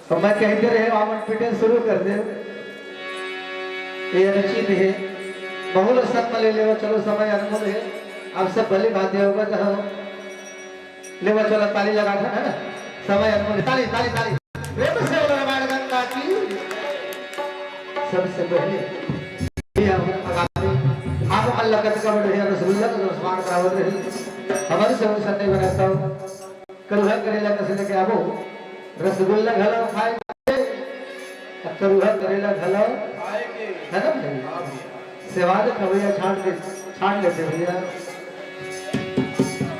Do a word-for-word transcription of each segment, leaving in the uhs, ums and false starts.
तो मैं कहते रहे, आप मन पीटे शुरू कर दे। ये अनुचित है, बहुत संग में ले लेवा, चलो समय अनमोल है, आप सब भली भांति होगा तो लेवा, चलो ताली लगा दो, है ना? समय अनमोल है, ताली, ताली, ताली। प्रेम से बोलो रामायण गंगा की। सबसे पहले ये हम आप मन लगत का बढ़िया रसगुल्ला का रसमान करावत रही। हमारे सब संदेह बनाता हूँ। करुहा करेला कस लेके आबो, रसगुल्ला घलो खाए के, अब करुहा करेला घलो, है ना भाई? सेवाद खवैया छांट के, छांट लेते भैया।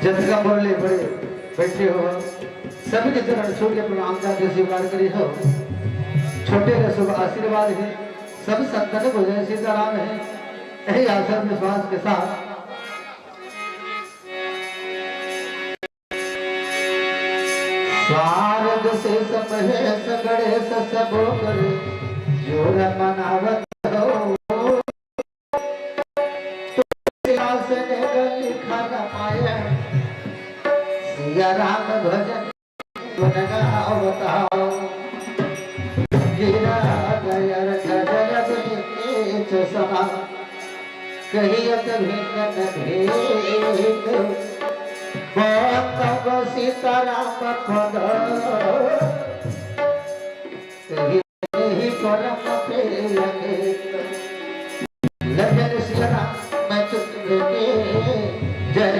जतका मुरली बड़े बैठे हो, सभी के चरण छू के प्रणाम करके स्वीकार करी हो। छोटे के शुभ आशीर्वाद है, सब संतन को जय सीताराम है। यही आशा विश्वास के साथ शारद से समहेश गणेश सबो कर जोर मनावत हो। तुलसीदास ने लिखा रामायण, सिया राम भजन गुण गावत हो। गिरा गया गजल बीच समा कहियत भिन्न भेद, बतब सीताराम पद। कही नहीं परम प्रिय के। लखन सिया राम चंद्र के जय।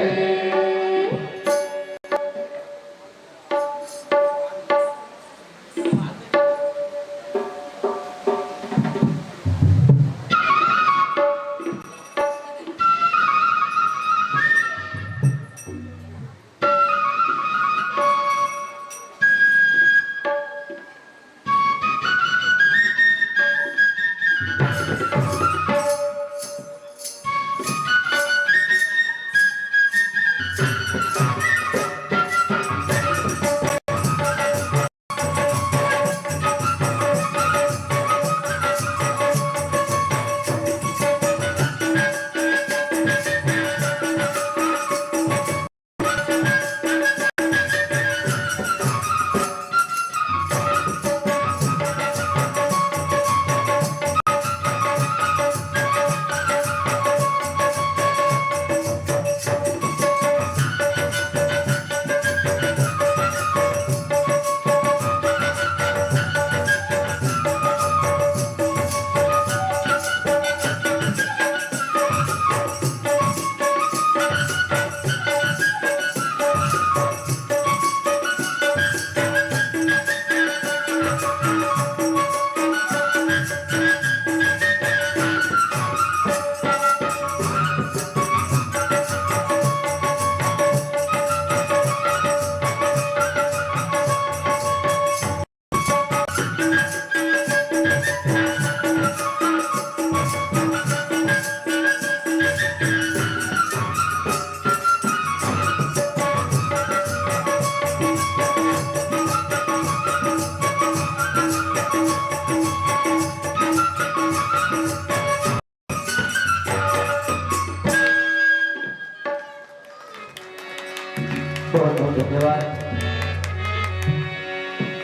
बहुत बहुत धन्यवाद।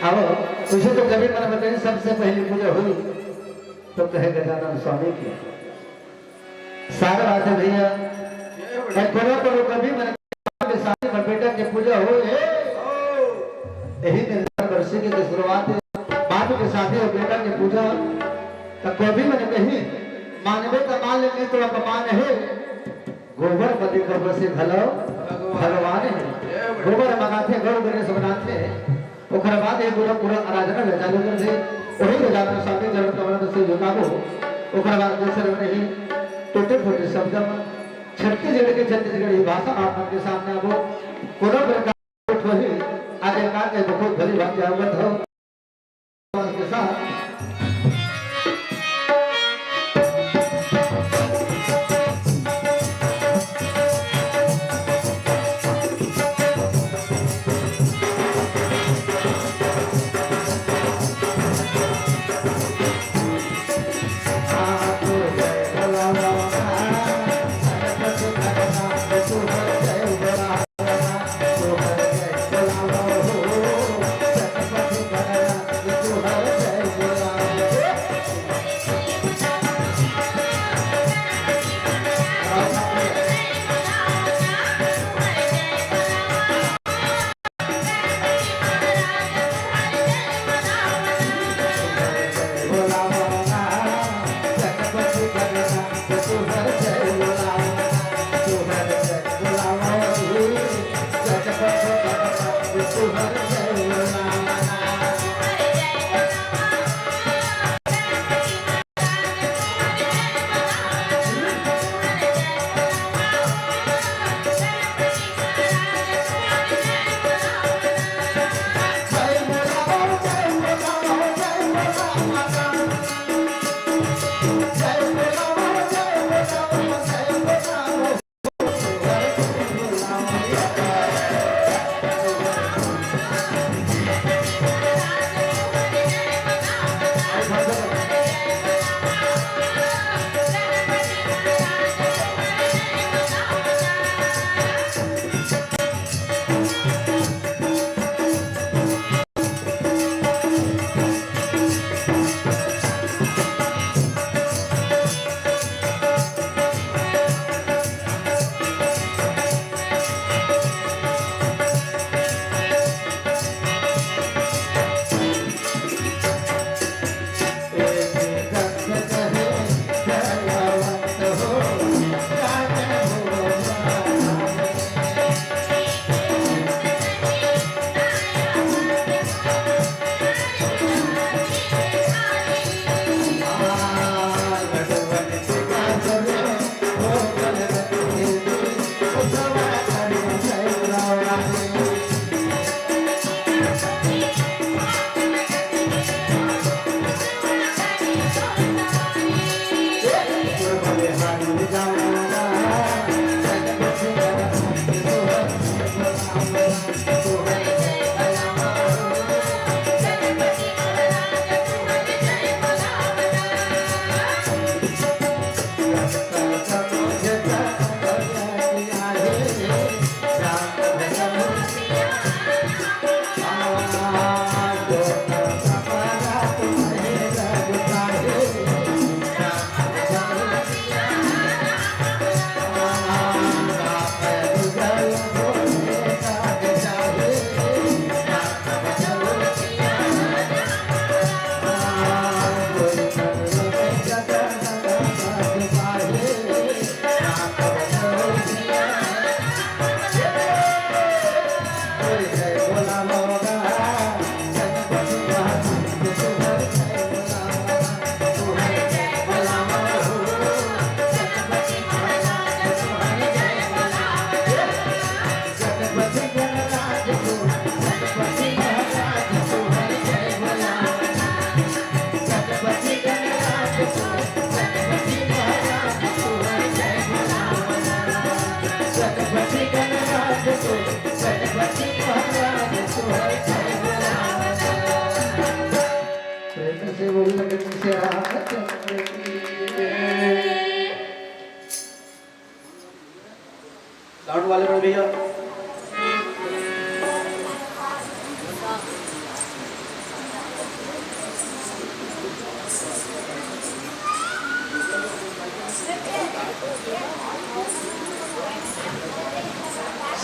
अब उसे तो कभी मन बताइए, सबसे पहली पूजा हुई तो कहे गजानन स्वामी की। सारा बात है भैया। मैं करो करो कभी मन के साथ में बेटा के पूजा हो है। यही निर्धार वर्षी की शुरुआत है। बाप के साथ ही बेटा के पूजा तो कभी मन कहीं मानवे का मान लेने तो अपमान है। गोबर म देखब से घलो भगवान हे। गोबर मगाथे, गौ गणेश बनाथे। ओकर बाद ये पूरा, पूरा आराधना ल चालू करथे। वही ल जाके सामने चरण कमल से झुकाबो। ओकर बाद दूसरे में ही टूटे फूटे शब्द में छत्तीसगढ़ के, छत्तीसगढ़ी भाषा आप मन के सामने आबो। कोनो प्रकार के होही, आगे का के बहुत भली बात आवत हो। के साथ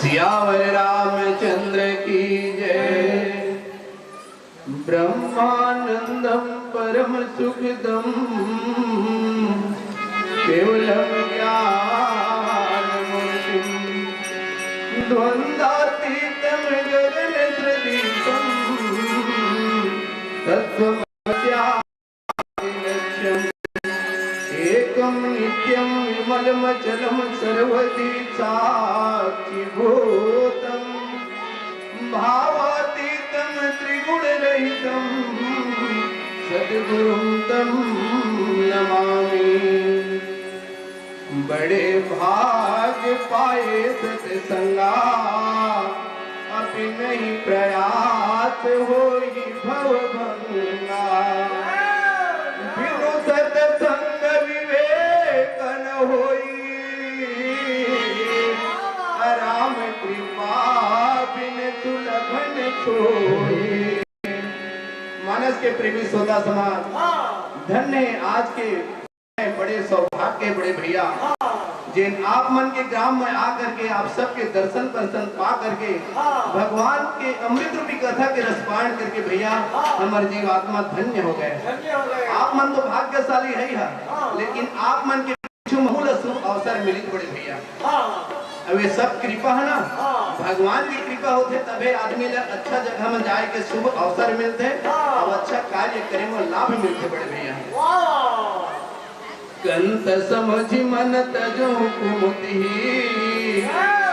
सियावर रामचंद्र की जय। ब्रह्मानंदम परम सुखदम केवलम ज्ञान मूर्तिम द्वंद्वातीतम गगन सदृशम तत्वम लक्ष्यम्। एकं नित्यं विमलमचलं सर्वदी साक्षिभूतम्। भावातीतं त्रिगुणरहितं सद्गुरुं तं नमामि। बड़े भाग पाए सतसंगा, अपिनहि प्रयास होई भव भंगा। बिनु सतसंग विवेक न होई, राम कृपा बिन सुलभ न सोई। मानस के प्रेमी श्रोता समाज, धन्य है आज के बड़े सौभाग्य, बड़े भैया, जेन आप मन के ग्राम में आ करके आप सबके दर्शन दर्शन पा करके भगवान के अमृत रूपी कथा के रसपान करके भैया, हमर जीवात्मा धन्य हो गए। धन्य हो गए। आप मन तो भाग्यशाली है ही है, लेकिन आप मन के पीछू महू ल शुभ अवसर मिलिस बड़े भैया। अब ये सब कृपा है ना, भगवान की कृपा होथे तभे आदमी ला अच्छा जगह में जाए के शुभ अवसर मिलथे, अब अच्छा कार्य करे में लाभ मिलथे बड़े भैया। कंत समझि मन तजहु कुमुतिहि,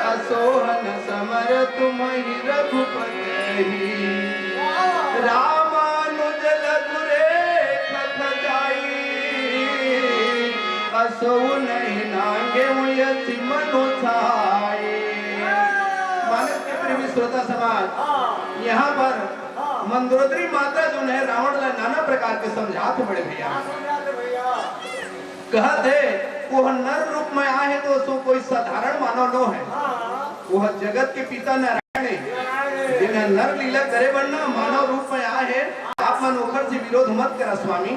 असोहन समर तुमहि रघुपति। रामानुज लघु रेखत जाई, असो नहीं नांगे यति मनु छाई। मानस के प्रेमी श्रोता समाज, यहाँ पर मंदोदरी माता जो है रावण ला नाना प्रकार के समझात बड़े भैया। कहत हे, वो नर रूप में आए हे तो सो कोई साधारण मानव नो है। वो जगत के पिता नारायण है, जिन्हें नर लीला करे बर ना मानव रूप में आए हे। आप मन ओखर से विरोध मत करा स्वामी।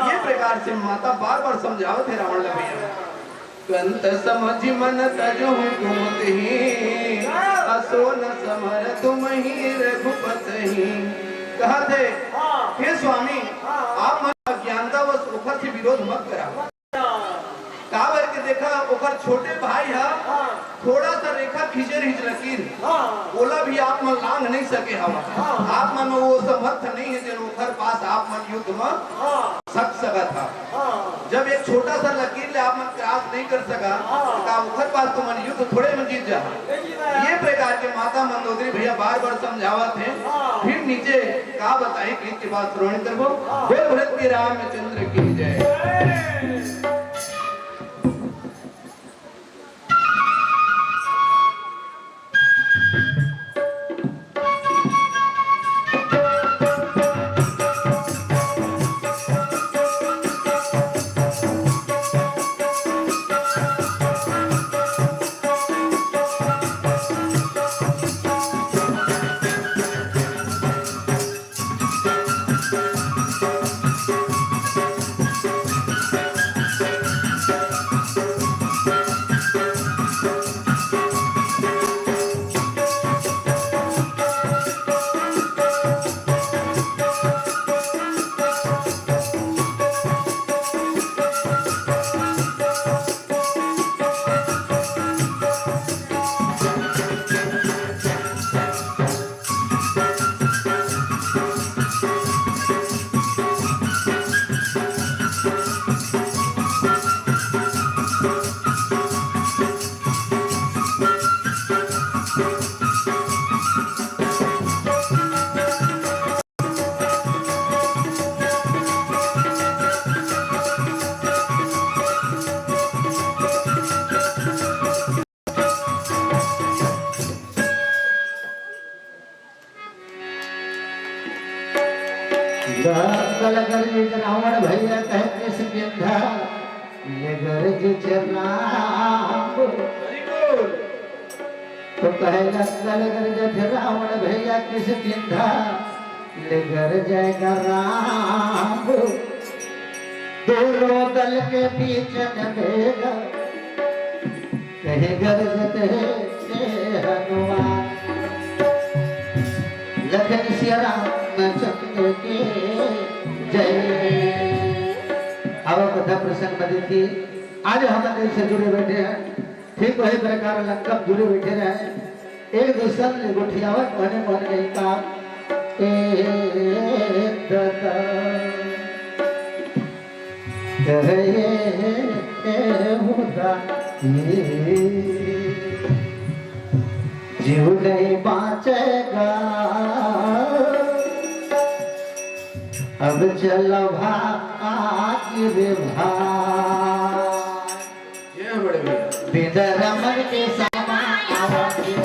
ये प्रकार से माता बार बार समझावत हे रावण ला भैया। कंत समझि मन तजहु कुमति ही, असो न समर तुमहि रघुपति। कहत हे, हे स्वामी, आप मन अज्ञानतावश ओखर से विरोध मत करा। काबर के देखा, ओकर छोटे भाई ह थोड़ा सा रेखा खींचे रहिस लकीर, ओला भी आप मन लांघ नहीं सके हवा। आप मन वो समर्थ नहीं है, जेन ओकर पास आप मन युद्ध में सक सकत हा। जब एक छोटा सा लकीर ले आप मन क्रॉस नहीं कर सका, तो का ओकर पास तुमन युद्ध थोड़े में जीत जा? ये प्रकार के माता मंदोदरी भैया बार बार समझावत हे। फिर नीचे का बताई, गीत के बाद श्रवण करबो। बोल भरत के रामचंद्र की जय। गरज गरज रावण भैया कहे किसकिंधा ले गरज राम। तो कहे गरज गरज रावण भैया किसकिंधा ले गरज राम। दोनों दल के बीच में मेघ कहे गरजत हे हनुमान। लखन सिया रामचंद्र के जय। अब कथा प्रसंग में देखिए, आज हमन जइसे जुड़े बैठे हैं, ठीक वही प्रकार लंका में जुड़े बैठे रहे, एक दूसर ले गोठियावत, मने मन में काम, ए दादा। कहे उदाई, जीव नहीं बाँचेगा। अब चल भाग रे भाग। ये बड़े भैया। बिंद रमन के समा आवत जी।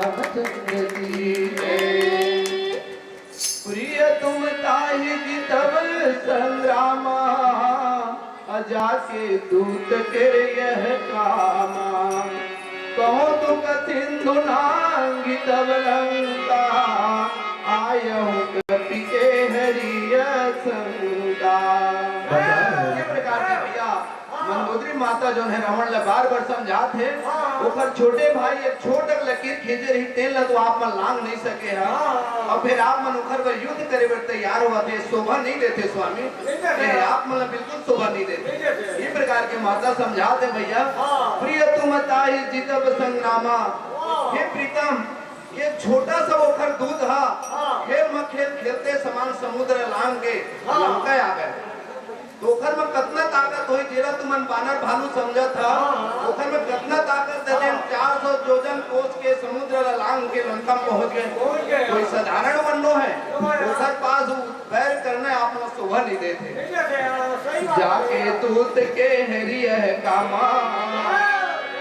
रामचंद्र की जय। प्रिय तुम ताहि जितब संग्रामा, अजाके दूत केर यह कामा। कहूँ तुक सिंधु नांगी तब लंका, आयहु कपि के हरिय शंका। ये प्रकार से भैया मंदोदरी माता जोन है रावण ला बार बार समझात है, हाँ। ओकर छोटे भाई एक छोट अक लकीर खींचे रही, तेन ला तो आप मन लांग नहीं सके हा। हाँ। अउ फिर आप मन ओकर बर युद्ध करे बर तैयार होवत हे, शोभा नहीं देथे स्वामी। नहीं देथे। ये आप मन ला बिल्कुल शोभा नहीं देथे। नहीं देथे। ये प्रकार के माता समझात हे भैया। हाँ। प्रिय तुम ताहि जितब संग्रामा। हाँ। हे प्रीतम, ये छोटा सा ओखर दूत हा, हाँ। खेल म खेल खेलते समान समुद्र लांग के हाँ। लंका आ गए। तो ओखर म कतना ताकत होही, जेला तुमन बानर भालू समझत हा, हाँ, हाँ। ओखर म कतना ताकत हे, हाँ। जेन चार सौ जोजन कोस के समुद्र ला लांग के लंका म पहुंच गए। पहुंच गए। कोई साधारण मन नो है, हाँ, हाँ। ओखर पास बैर करना आप मन शोभा नहीं देथे। नहीं देथे, हाँ, सही बात है। जाके दूत के हरि यह कामा। हाँ।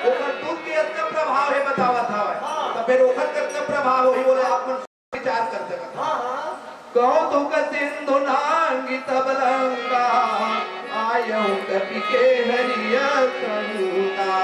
ओखर दूत के अतना प्रभाव हे बतावत हवय। हाँ। त फिर ओखर कतना प्रभाव होही, ओला आप मन विचार कर सकत हव। हाँ, हाँ। कहूँ तुक सिंधु नांगी तब लंका, आयहु कपि के हरिय शंका।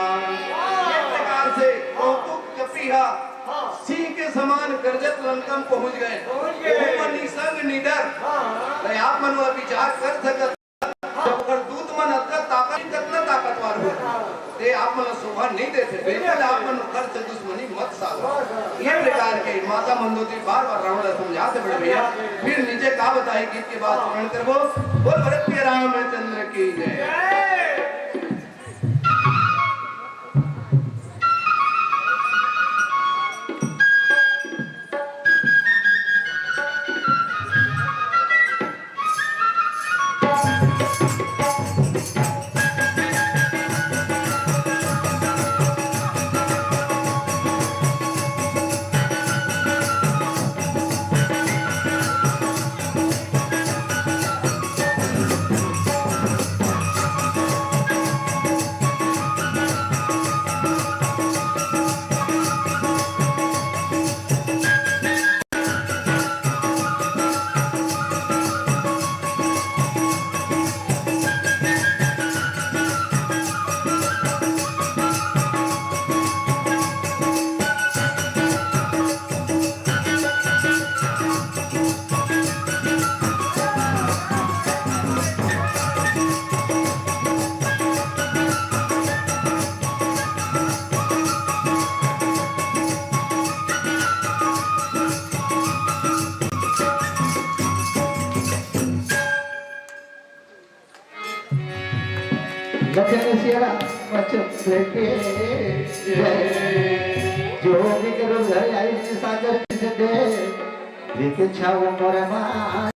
हाँ। ये प्रकार से हाँ। कहूँ तुक कपि हा हाँ। सिंह के समान गरजत लंका म पहुंच गए। पहुंच गए। ओहू मन निसंग निडर। हाँ, हाँ। त आप मन ओला विचार कर सकत, हाँ। जब ओकर दूत मन अतका ताकत, कतना ताकतवर हो, हाँ। ते आप मन ला शोभा नहीं देथे। बिल्कुल आप मन ओकर से दुश्मनी मत साधो। हाँ, हाँ। ये प्रकार के माता मंदोदरी बार बार रावण ला समझात हे बड़े भैया। फिर नीचे का बताही गीत के बाद हाँ। स्मरण करबो। बोल भरत के रामचंद्र की जय। जय। लखन सिया रामचंद्र के जय। जोगी के रूप धर आई निशाचर विष दे, भिख छाव मोर माय।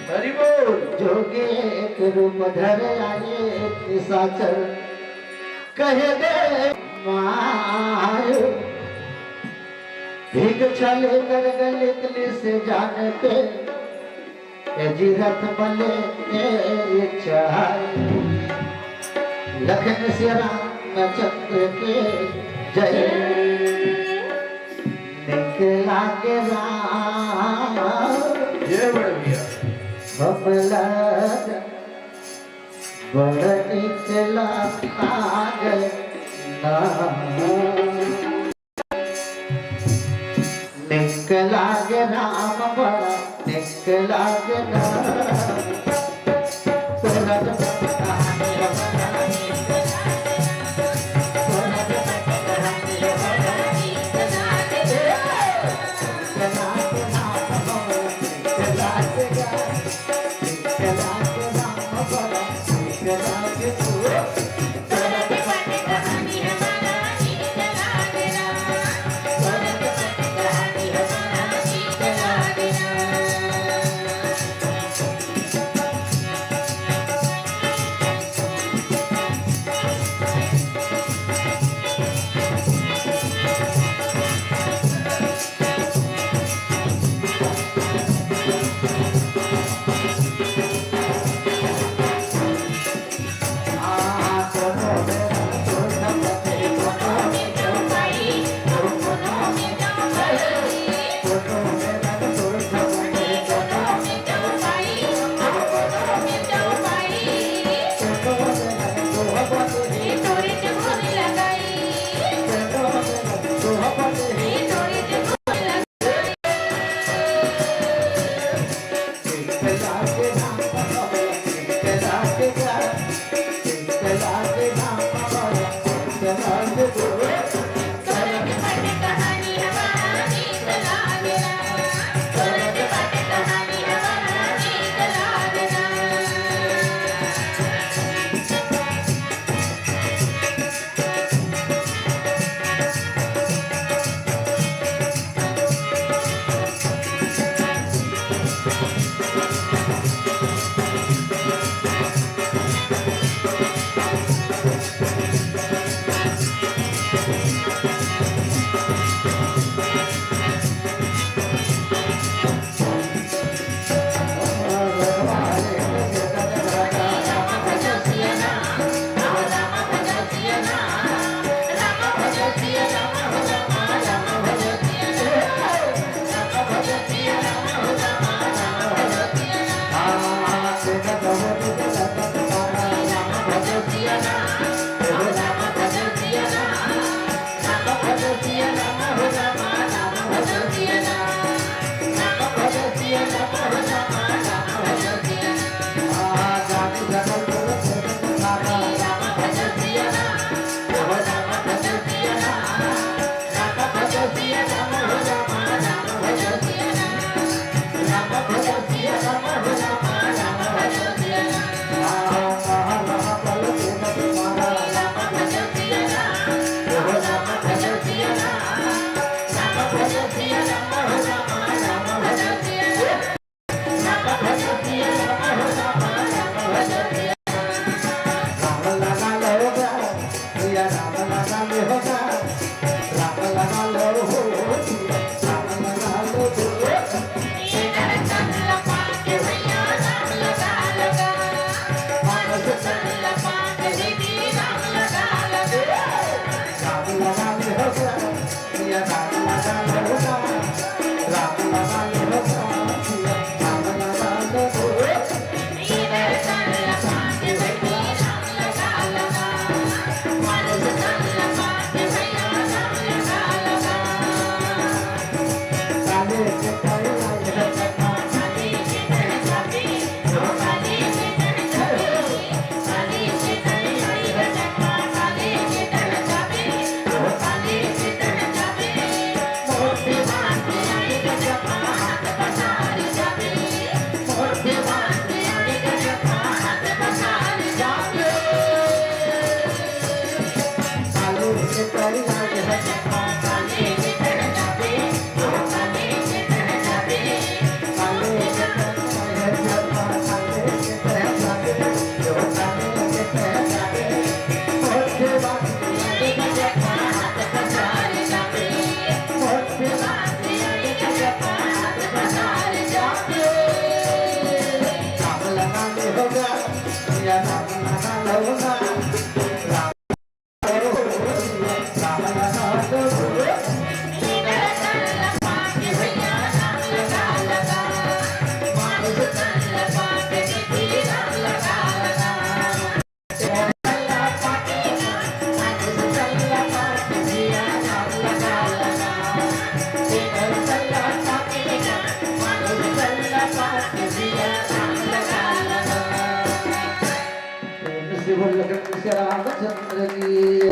हरि बोल। जोगी के रूप धर आए निशाचर, कहे दे माय। भिख छले कर गलित लिस जान के, ए जी रथ मले ए चढ़ाई। लखन सिया रामचंद्र के जय। निक लागे राम ये बड़ भैया। बबला बड़ निक लागे ना। निक लागे राम बड़ा निक लागे ना। तोरा जब कहानी हमरा निक लागे। तोरा जब कहानी हमरा निक लागे। निक लागे राम बड़ा निक लागे ना। निक लागे राम बड़ा निक लागे तू। श्री बोल लखन सिया रामचंद्र की।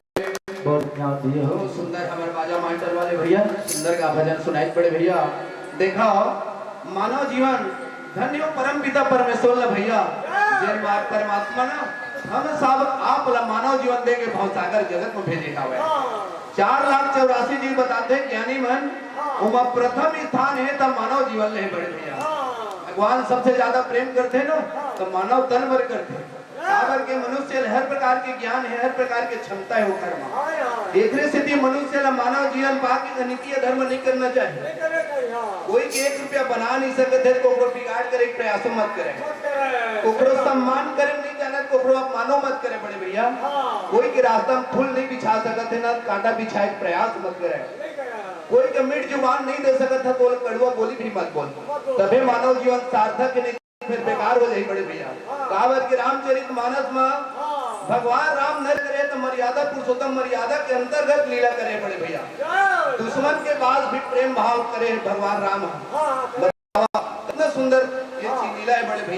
बहुत ध्यान दिए हो। बहुत सुंदर हमर बाजा मास्टर वाले भैया, सुंदर का भजन सुनाई बड़े भैया। देखा हो, मानव जीवन धन्य हो परम पिता परमेश्वर ला भैया, जेन मार परमात्मा ना हम सब आप ला मानव जीवन दे के भवसागर जगत में भेजे हावय। चार लाख चौरासी जी बताते ज्ञानी मन, ओमा प्रथम स्थान हे त मानव जीवन ले बड़े भैया। भगवान सबसे ज्यादा प्रेम करते ना, तो मानव तन बर करते। काबर के मनुष्य ल हर प्रकार के ज्ञान हे, हर प्रकार के क्षमता हे ओकर म। हाँ, हाँ। एकरे सेती मनुष्य ल मानव जीवन पाके अनीति या धर्म नहीं करना चाहिए। नहीं करना चाहिए, हाँ। कोई के एक रुपया बना नहीं सकत हे, तो ओकर बिगाड़ करे के प्रयासो मत करे। मत करे। ओकरो सम्मान करे नहीं जानत, ओकरो अपमानो मत करे बड़े भैया। हाँ। कोई के रास्ता में फूल नहीं बिछा सकत हे, ना कांटा बिछाए के प्रयास मत करे। नहीं करे। कोई के मीठ जुबान नहीं दे सकत हे, तो ओला कड़वा बोली भी मत बोल। मत बोल। तभे मानव जीवन सार्थक हे, नहीं फिर बेकार हो जाही बड़े भैया। काबर के रामचरित मानस म भगवान राम नर करे त मर्यादा पुरुषोत्तम मर्यादा के अंतर्गत लीला करे बड़े भैया। दुश्मन के पास भी प्रेम भाव करे भगवान राम ह। बतावा, कितना सुंदर ये चीज लीला हे बड़े भैया।